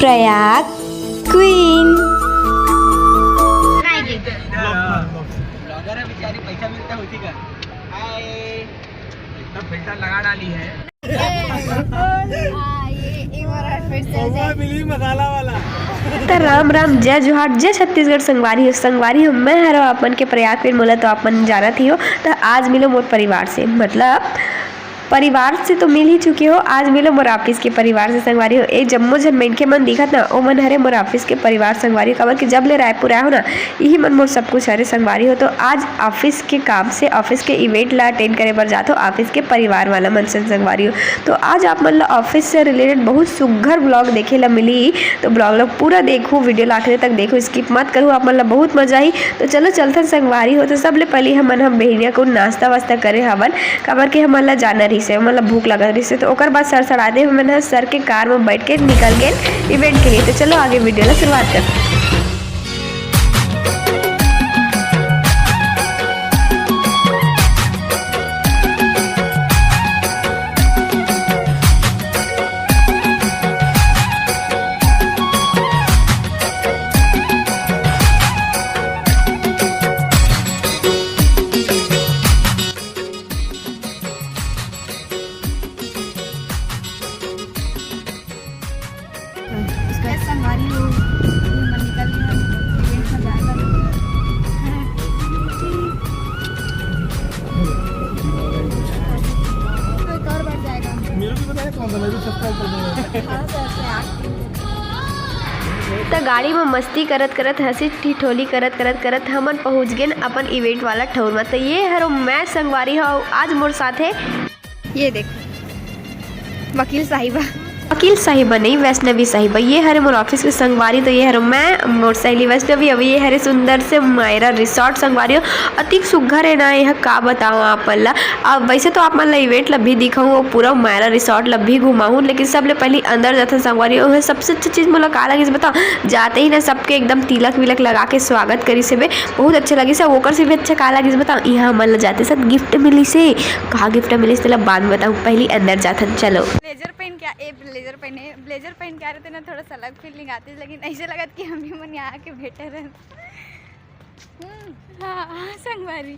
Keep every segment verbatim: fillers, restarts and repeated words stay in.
Prayag queen. Blogger है बेचारी, पैसा मिलता है उसी का। हाय। एकदम फिल्टर लगा डाली है। मिली मसाला वाला। त राम राम, जय जोहार, जय छत्तीसगढ़ संगवारी हो। संगवारी हो, मैं हरो आप मन के प्रयाग क्वीन। मोला तो आप मन जानत ही हो। त आज मिलो मोर परिवार से, मतलब परिवार से तो मिल ही चुके हो, आज मिलो मोर ऑफिस के परिवार से। संगवारी हो, ए जम्मो झन मनखे मन दिखत ना, ओ मन हरे मोर ऑफिस के परिवार। संगवारी हो, काबर कि जब ले रायपुर आए हो ना, यही मन मोर सब कुछ हरे। संगवारी हो, तो आज ऑफिस के काम से, ऑफिस के इवेंट ला अटेंड करे बर जात हो, ऑफिस के परिवार वाला मन से। संगवारी हो, तो आज आप मन ला ऑफिस से रिलेटेड बहुत सुघर ब्लॉग देखे ला मिली। तो ब्लॉग ला पूरा देखो, वीडियो ला आखिरी तक देखो, स्किप मत करो, आप मन ला बहुत मजा आई। तो चलो चलथन संगवारी हो। तो सबले पहले हमन हम बहिनिया को नाश्ता वास्ता करे हवन, काबर के हमन ला जाना रहिसे, हमन ला भूख लगत रहिसे। तो ओकर बाद सड़सड़ाते हमन ह सर के कार में बैठ के निकल गेन इवेंट के लिए। तो चलो आगे वीडियो ला शुरुआत करते हैं। उसका संगवारी हो, मन निकल गया, इवेंट में जाएगा। तो एक और बार जाएगा। मेरे को बताया कौन था, मैं भी सब्सक्राइब कर दूंगा। अठारह सौ से आठ। त गाड़ी में मस्ती करत करत, हंसी ठिठोली करत करत करत हमन पहुंच गेन अपन इवेंट वाला ठौर में। त ये हरो मैं संगवारी हो, आज मोर साथ है, ये देख, वकील साहिबा। वकील साहिबा नहीं, वैष्णवी साहिबा। ये हरे मोर ऑफिस के संगवारी। तो ये हरो मैं, मोर सहेली वैष्णवी। अब ये हरे सुंदर से मायरा रिसोर्ट संगवारी हो, अतिक सुघर है ना, यह का बताओ आप मन ला। अब वैसे तो आप मन ला इवेंट ला भी दिखाऊँ, वो पूरा मायरा रिसोर्ट ला भी घुमाऊँ, लेकिन सबले पहले अंदर जाथन संगवारी हो। सबसे अच्छा चीज़ मोला का लगिस बताओ, जाते ही ना सबके एकदम तिलक विलक लगा के स्वागत करिस हेबे, बहुत अच्छा लगिस। अउ ओकर से भी अच्छा का लगिस बताओ, यहाँ हमन ला जाते साथ गिफ्ट मिलिस हे। का गिफ्ट मिलिस तेला बाद में बताऊँ, पहली अंदर जाथन, चलो। ब्लेजर पहन के आ, ए ब्लेजर पहने, ब्लेजर पहन के आ रहे थे ना, थोड़ा सा अलग फीलिंग आती, लेकिन ऐसे लगत कि हम भी मन यहाँ आके बैठे रहे। हम्म, हाँ, हाँ, संगवारी।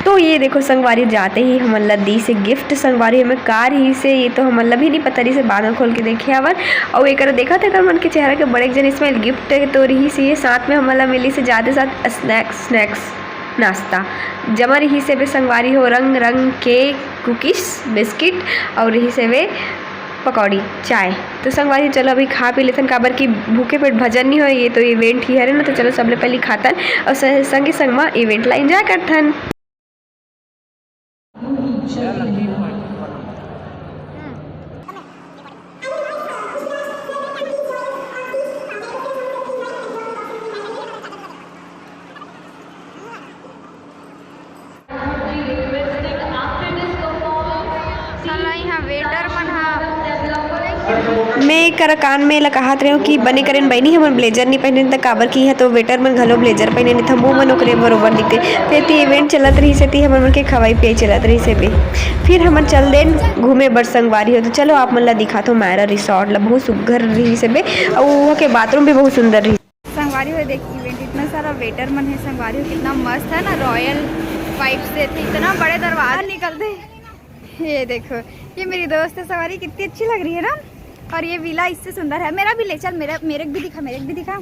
तो ये देखो संगवारी, जाते ही हमन ला दी से गिफ्ट संगवारी, हमें का रही से ये तो हमन ला भी नहीं पता रही से, बाद में खोल के देखे हवन। और एक देखा था मन के चेहरा के बड़े जन इसमें गिफ्ट तो रही से, ये साथ में हमन ला मिली से जाते साथ स्नैक्स, स्नैक्स नाश्ता जमा रही से बे संगवारी हो, रंग रंग के कुकीज, बिस्किट और रही से बे पकौड़ी, चाय। तो संगवारी चलो अभी खा पी लेथन, काबर कि भूखे पेट भजन नहीं होय, ये तो इवेंट ही हरे ना। तो चलो सबले पहले खातन और स-, संगे संग मा इवेंट ला एंजॉय करथन। साला इहाँ वेटर मन ह। मैं एकर कान में एला कहत रहेंव कि बने करेन बहिनी, हमन ब्लेजर नहीं पहने त काबर कि इहाँ तो वेटर मन घलो ब्लेजर पहने नहीं, थम्बू मन ओकरे बरोबर दिखते। ते ती इवेंट चलत रही से ती हमन मन के खवाई पियाई चलत रही से बे। फिर हमन चल देन घूमे बर संगवारी हो। तो चलो आप मन ला दिखाथो मायरा रिसोर्ट ला, बहुत सुघर रही से बे, अउ वहाँ के बाथरूम भी बहुत सुंदर रही। संगवारी हो देख इवेंट, इतना सारा वेटर मन है संगवारी हो, कितना मस्त है ना, रॉयल वाइब से थे, इतना बड़े दरवाजा निकलते। ये देखो, ये मेरी दोस्त है संगवारी, कितनी अच्छी लग रही है ना। और ये विला इससे सुंदर है। मेरा भी ले चल, मेरा, मेरे को भी दिखा, मेरे को भी दिखा।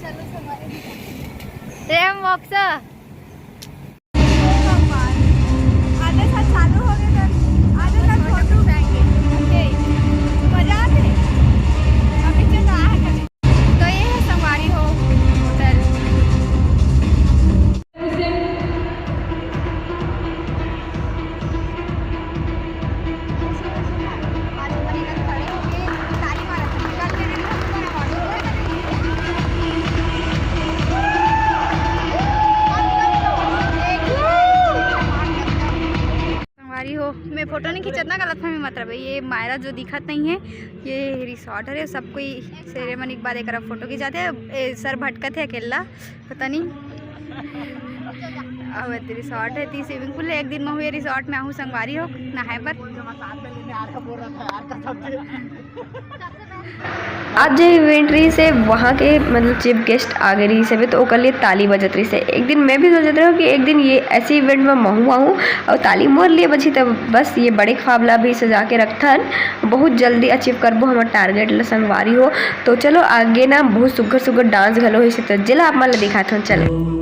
चलो संगवारी दिखा। ए मोक्ष, आधे साथ चालू हो गए, आधे साथ फोटो खींचेंगे। मजा आते। अभी चल रहा है। तो ये है संगवारी हो होटल। संगवारी हो, मैं फोटो नहीं खींचत ना, गलतफहमी मत रहे। ये मायरा जो दिखत नहीं है, ये रिसोर्ट है। सब कोई सेरेमनी के बाद एक फोटो खिंचाते हैं। ए, सर भटकत है अकेला, पता नहीं। अउ एती रिसोर्ट हे, एती स्विमिंग पूल हे। एक दिन मैं हुए रिसोर्ट में आहूँ संगवारी हो नहाए बर। आज जो इवेंट रहिस हे, वहाँ के मतलब चीफ गेस्ट आ गए रहिस हे, तो ओकर लिए ताली बजत रहिस हे। एक दिन मैं भी सोचत रहूँ कि एक दिन ये ऐसे इवेंट में महूँ आहूँ और ताली मोर लिए बजी, तब बस ये बड़े ख्वाब ला भी सजा के रखथन। बहुत जल्दी अचीव करबो हमर टारगेट ला संगवारी हो। तो चलो आगे ना बहुत सुग्घर सुग्घर डांस घलो होइस हे, तो जेला आप मन ला दिखाथन, चलो।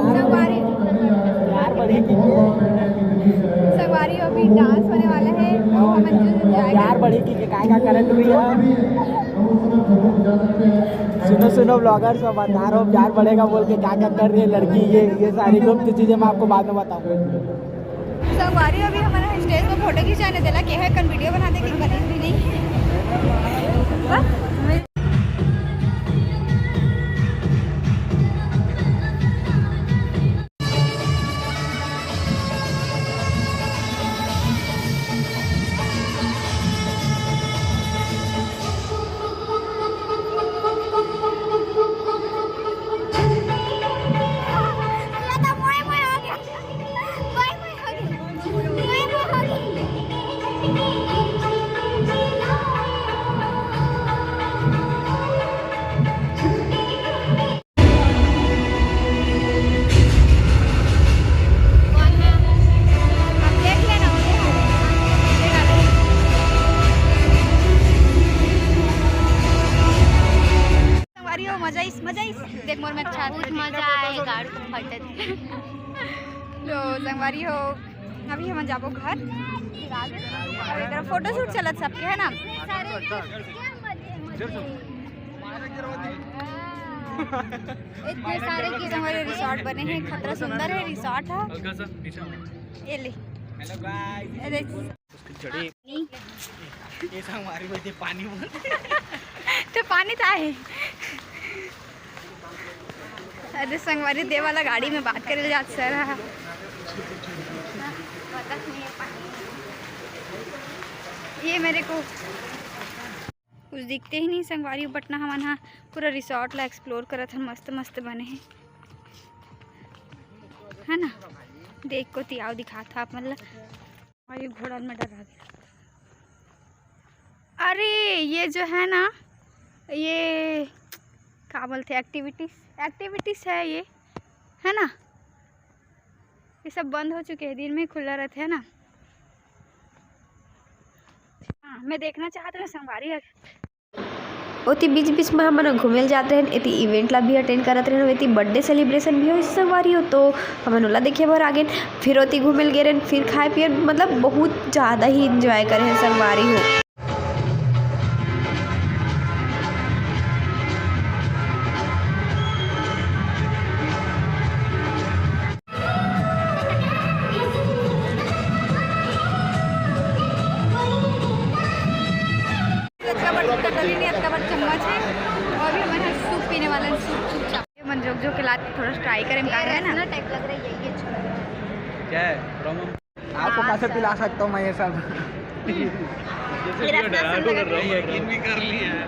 संगवारी, संगवारी अभी डांस होने वाला है, तो हम एंजॉय, एंजॉय प्यार करेंगे। बढ़ेगी कि काय का करंट भी है। सुनो, सुनो ब्लॉगर्स, अब बता रहा हूँ, प्यार बढ़ेगा बोल के क्या क्या कर रही है लड़की, ये, ये सारी गुप्त चीजें मैं आपको बाद में बताऊंगा। संगवारी अभी हमारा स्टेज पे फोटो खिंचाने देला के है, कन वीडियो बना दे कि बनी भी नहीं। बस। संगवारी हो, मजा आइस, मजा आइस। देख मोर में अच्छा बहुत मजा आए, गाड़ी फटत। लो संगवारी हो, अभी हम जाबो घर। अउ एकर फोटो शूट चलत सबके, है ना? इतने सारे की संगवारी रिसोर्ट बने हैं, खतरा सुंदर है रिसोर्ट है। हल्का सा पीछे आओ। ये ले। हेलो गाइस। अरे। उसकी जड़ी। ये संगवारी बोलते पानी बोल। तो पानी तो है। अरे संगवारी दे वाला गाड़ी में बात करे जात सर हा। ये मेरे को कुछ दिखते ही नहीं संगवारी, but ना हमन हा पूरा रिसोर्ट ला एक्सप्लोर करत हन, मस्त मस्त बने हे, है ना? देख को तियाव दिखात हा आप मन ला। और ये घोड़ा में डरा गया। अरे ये जो है ना, ये का बोलते, एक्टिविटीज, एक्टिविटीज है ये, है ना? ये सब बंद हो चुके हैं, दिन में खुला रहता है ना। हाँ, मैं देखना चाहती हूँ संगवारी। ओती बीच बीच में हमन घूमे ल जात रहन, एती इवेंट ला भी अटेंड करत रहन, एती बर्थडे सेलिब्रेशन भी होइस संगवारी हो, तो हमन ओला देखे बर आ गेन। फिर ओती घूमे ल गे रहन, फिर खाए पिए, मतलब बहुत ज़्यादा ही इंजॉय करे हन संगवारी हो। अतका बड़ कटोरी नहीं, अतका बड़ चम्मच है। और अभी हमन ह सूप पीने वाला है, सूप, चुपचाप। ये मन जोक जोक के लात थोड़ा ट्राई करें, का है ना? रसना टाइप लग रहा है, ये अच्छा लग रहा है। क्या है प्रॉब्लम? आपको कैसे पिला सकता हूँ मैं ये सब? जैसे ये रसना डरा सुन लगा। यकीन भी कर लिया है।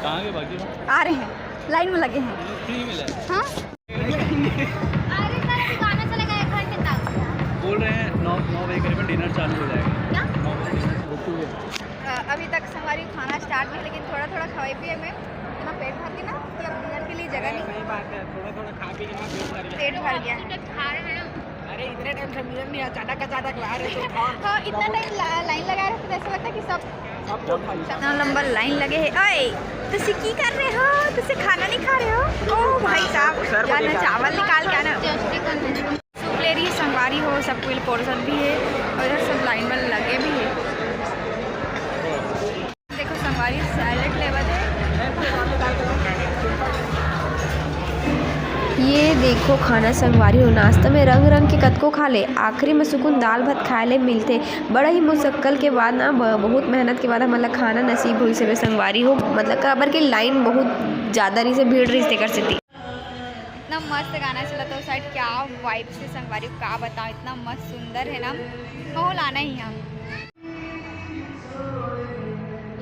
कहाँ गए बाकी? आ रहे हैं, लाइन में लगे हैं। फ्री मिला है। हाँ। अरे सर, अभी गाना चलेगा एक घंटे तक। बोल रहे हैं नौ, नौ बजे करीबन डिनर चालू हो जाएगा। क्या? नौ बजे। अ, अभी तक संगवारी खाना स्टार्ट नहीं, लेकिन थोड़ा थोड़ा खवाई पिए में इतना पेट भर के ना कि अब डिनर के लिए जगह नहीं। सही बात है, थोड़ा थोड़ा खा पी के ना पेट भर गया। पेट भर गया। खा रहे हैं। अरे इतने टाइम से मिलन नहीं, अचानक अचानक ला रहे तो और हाँ, इतना टाइम ला-, लाइन लगा रहे थे, ऐसा लगता कि सब इतना लंबा लाइन लगे है। ओए, तुसी की कर रहे हो? तुसी खाना नहीं खा रहे हो? ओ भाई साहब, जाना चावल निकाल के आना। सूप ले रही है संगवारी हो, सबके लिए पोर्शन भी है और इधर सब लाइन वाले लगे भी है। देखो संगवारी सैलेड लेवत है। ये देख को खाना संगवारी हो, नाश्ता में रंग रंग के कतको खा ले, आखिरी में सुकून दाल भात खाए ले मिलथे। बड़ा ही मुशक्कल के बाद ना, ब-, बहुत मेहनत के बाद हमन ला खाना नसीब होइस हवे संगवारी हो, मतलब काबर के लाइन बहुत ज्यादा रहिस हे, भीड़ रहिस तेकर सेती। इतना मस्त गाना चला था उस साइड, क्या वाइब से संगवारी हो, का बताऊं, इतना मस्त सुंदर है ना, महू लाना ही हम।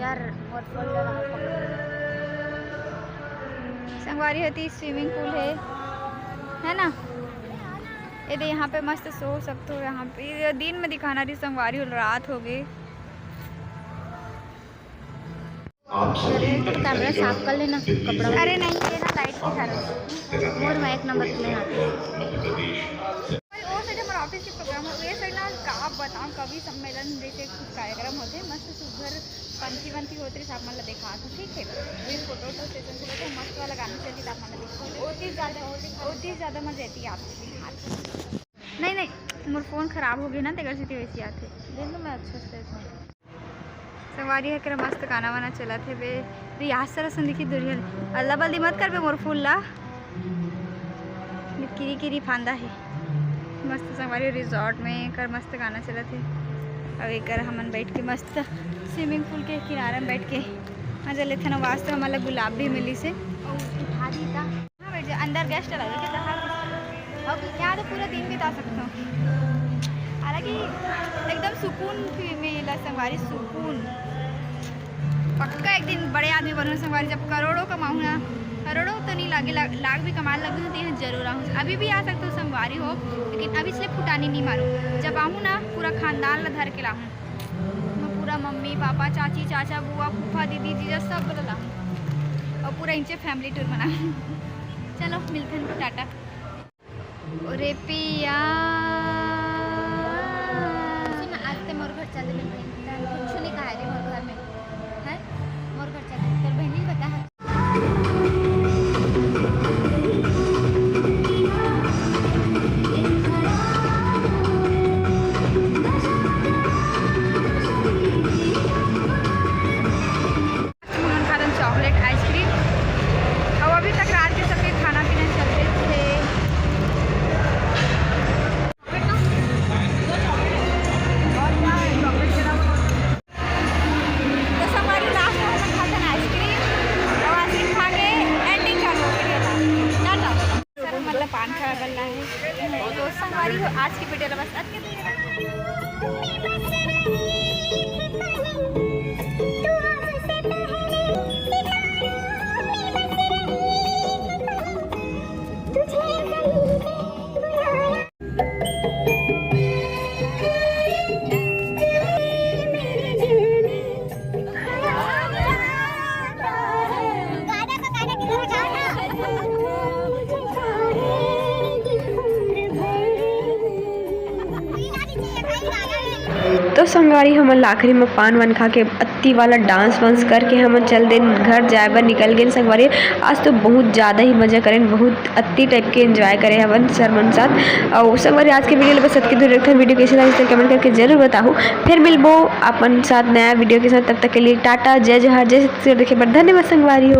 यार, मोर फोन ला रहा पकड़। संगवारी होती स्विमिंग पूल है, है ना? ये दे, यहाँ पे मस्त सो सकते हो। यहाँ पे ये दिन में दिखाना रही संगवारी हो, रात हो गई। अरे, तो कैमरा साफ कर लेना, कपड़ा। अरे नहीं, ये ना लाइट के कारण। मोर माइक नंबर तुम्हें आते हैं। और वो साइड हमारा ऑफिस के प्रोग्राम है, ये साइड ना, का बताऊं, कवि सम्मेलन जैसे कुछ कार्यक्रम होते हैं, मस्त सुघर पंथी वंथी होत रहिस, आप मन ला देखात हूँ, ठीक है। अभी फोटो वोटो सेशन से लेके मस्त वाला गाना चलही, त आप मन ला दिखात हूँ। ओती ज्यादा, ओती ज्यादा मजा आती है आपको दिखात हूँ। नहीं, नहीं, मोर फोन खराब हो गया ना, तेकर सेती वैसे आते। दिन में अच्छा से संगवारी हो, केरा मस्त गाना वाना चलत हे बे। रियाज सर असन दिखी दुरिहा ले। अल्ला बल्दी मत कर बे मोर फूल ला। किरी किरी फांदा हे। मस्त संगवारी रिजॉर्ट में कर मस्त गाना चलत हे। अउ एकर हमन बैठ के मस्त स्विमिंग पूल के किनारे में बैठ के मजा लेथन। वास्तव हमन ला गुलाब भी मिलिस हे। अउ उठा दी का? हाँ, बैठ जा। अंदर गेस्ट लगे के जहाँ। अब यहाँ तो पूरा दिन बिता सकता हूँ। हालांकि एकदम सुकून भी मिला संगवारी, सुकून। पक्का एक दिन बड़े आदमी बनूँ संगवारी, जब करोड़ों कमाऊँ ना, करोड़ों तो नहीं लागे, लाख, लाख भी कमाए लगूँ तो यहाँ जरूर आऊँ। अभी भी आ सकता हूँ संगवारी हो, लेकिन अभी इसलिए फुटानी नहीं मारूँ। जब आऊँ ना, पूरा खानदान ला धर के लाऊँ। मैं पूरा मम्मी, पापा, चाची, चाचा, बुआ, फूफा, दीदी, जीजा सब ला लाऊँ। और पूरा इंचे फैमिली टूर मनाऊँ। चलो, मिलते हैं, टाटा। अरे पिया। सुन, आज ते मोर घर चल दे, मेरी बहन। तैं कुछ नहीं कहा रे मोर घर में, है? मोर घर चल दे, तोर बहन नहीं बता है। हमन खाथन चॉकलेट आइसक्रीम। अउ अभी तक रात के सबके खाना पीना चलते थे। तो संगवारी, लास्ट में हमन खाथन आइसक्रीम। अउ आइसक्रीम खा के एंडिंग कर दो वीडियो ला। टाटा। सर, मतलब पान खा करना है। तो संगवारी हो, आज की वीडियो ला बस अतके। तो संगवारी, हमन ला आखिरी में पान वान खा के अत्ती वाला डांस वांस करके हमन चल देन घर जाए बर निकल गेन संगवारी। आज तो बहुत ज़्यादा ही मज़ा करेन, बहुत अत्ती टाइप के एंजॉय करे हवन सर मन साथ। और संगवारी, आज के वीडियो ले बस अतके दूर रखथन। वीडियो कैसे लगिस तेला कमेंट करके जरूर बताहू। फिर मिलबो अपन साथ नया वीडियो के साथ, तब तक के लिए टाटा, जय जोहार, जय छत्तीसगढ़। देखे बर धन्यवाद संगवारी हो।